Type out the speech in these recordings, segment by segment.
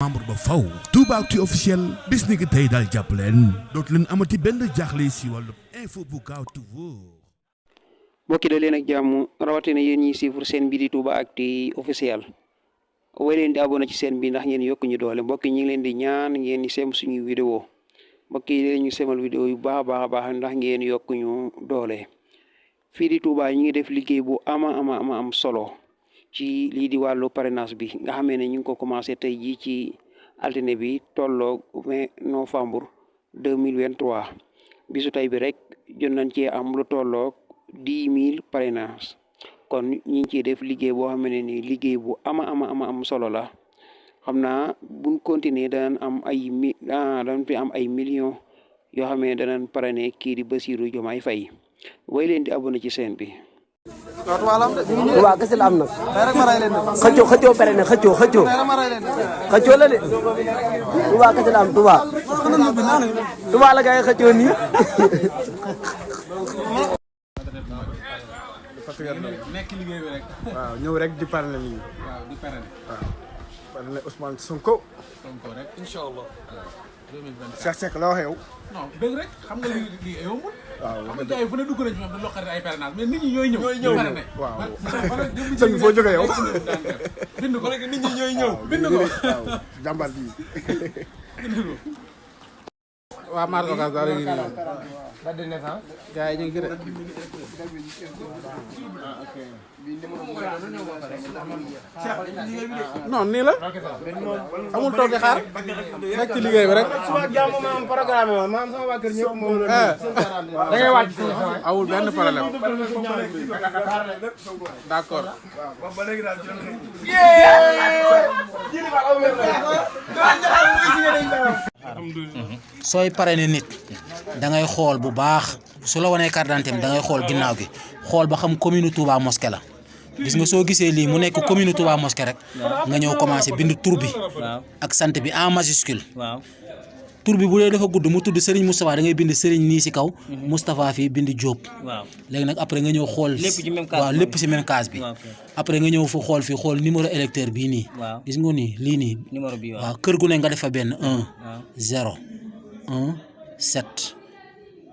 novembre ba faw Toubactu officiel bis ni ki tey daal jàpp leen dootu leen amati benn jaaxle si wàllu info bu gaaw te wóor. mbokki da leen ak jàmm rawatina yéen ñi suivre seen bi di Toubactu officiel way leen di abonné ci seen bi ndax ngeen yokk ñu doole mbokki ñi ngi leen di ñaan ngeen di sem suñu vidéo mbokki yi ñu semal vidéo yu baax a baax ndax ngeen yokk ñu doole. fii di Touba ñi ngi def liggéey bu am solo ci lii di wàllu parrainage bi nga xamee ne ñu ngi ko commencé tey jii ci altine bi tolloog 20 novembre 2023 bisu tey bi rek jot nañ cee am lu tolloog 10 000 parrainage kon ñi ngi ciy def liggéey boo xam ne ni liggéey bu am solo la xam naa buñ continuer danañ am dañ fi am ay millions yoo xam ne danañ parrainé kii di Bassirou Diomaye Faye way leen di abonné ci seen bi. Touba kese la am nag. xëccoo pere ne xëccoo la de. Touba kese la am Touba la gars yi xëccoo nii. nekk liggéey bi rek. waaw ñëw rek di parrainer nii. waaw di parrainer. waaw parrainer Ousmane Sonko. Sonko rek incha allah. 2024 Cheikh Seck la waxee yow. non dëgg rek xam nga lii yombul. waaw xam nga gars yi fu ne dugg nañ fi ñoom dañu loqati ay parrainage mais nit ñi ñooy ñëw. waaw sëñ bi foo jógee yow. bind ko nit ñi ñooy ñëw. bind ko waaw jàmbaar bi. bind ko. waa Mar Ocass daal di nuyu. date de naissance. gars yi ñu ngi non nii la. amul toog di xaar. nekk ci liggéey bi rek. suba jàmm ma am programme woon ma am sama waa kër ñëpp moom la. da ngay wàcc awul benn problème. d'accord. sooy parrainé nit da ngay xool bu baax su la wanee carte d'identité da ngay xool ginnaaw gi xool ba xam commune Touba Mosquée la gis nga soo gisee lii mu nekk commune Touba Mosquée rek nga ñëw commencé bind tur bi ak sant bi en majuscule. tur bi bu dee dafa gudd mu tudd Serigne Moustapha da ngay bind Serigne nii si kaw. Moustapha fii bind Diop. léegi nag après nga ñëw xool. lépp ci même case bi. après nga ñëw fu xool fii xool numéro électeur bii nii. gis nga nii lii nii. numéro bi waaw kër gu ne nga def fa benn 1 0 1 7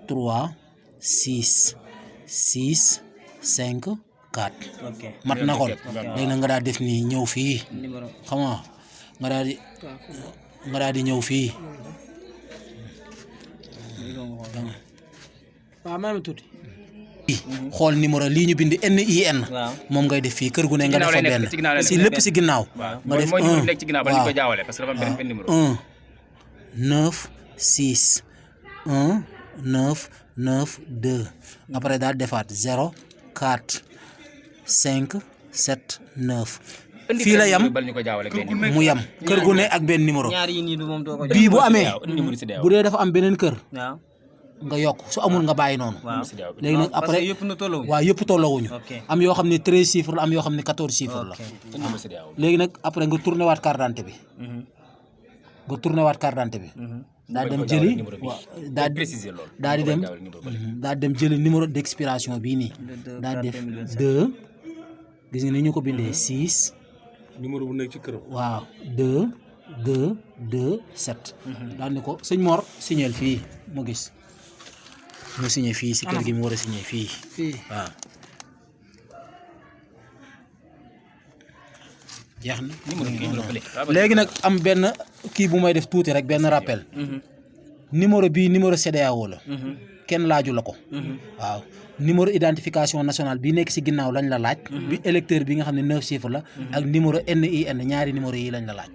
3 6 6 5 4. mat na kon léegi nag nga daal def nii ñëw fii xam nga daal di ñëw fii. waaw maa ngi tuuti. xool numéro lii ñu bind NIN. moom ngay def fii kër gu ne nga def fa benn si lépp si ginnaaw. nga def 1 9 6 1 9 9 2 après daal defaat 0 4 5 7 9. fii la yam mu yam kër gu ne ak benn numéro bii bu amee bu dee dafa am beneen kër nga yokk su amul nga bàyyi noonu. léegi nag après waaw yëpp tolloowuñu am yoo xam ne 13 chiffres la am yoo xam ne 14 chiffres la. léegi nag après nga tourné waat carte d'identité bi nga tourné waat carte d'identité bi daal dem jëli waaw daal dem jëli numéro d'expiration bii nii daal def 2 gis nga ni ñu ko bindee 6. numéro bu nekk ci këram. waaw 2 2 2 7. daal ni ko sëñ Mor signeel fii mu gis mu signé fii si kër gi mu war a signé fii waaw. jeex na léegi nag am benn kii bu may def tuuti rek benn rappel. numéro bii numéro CEDEAO la. kenn laaju la ko. waaw numéro identification nationale bi nekk si ginnaaw lañ la laaj. bi électeur bi nga xam ne 9 chiffres la. ak numéro NIN ñaari numéro yi lañ la laaj.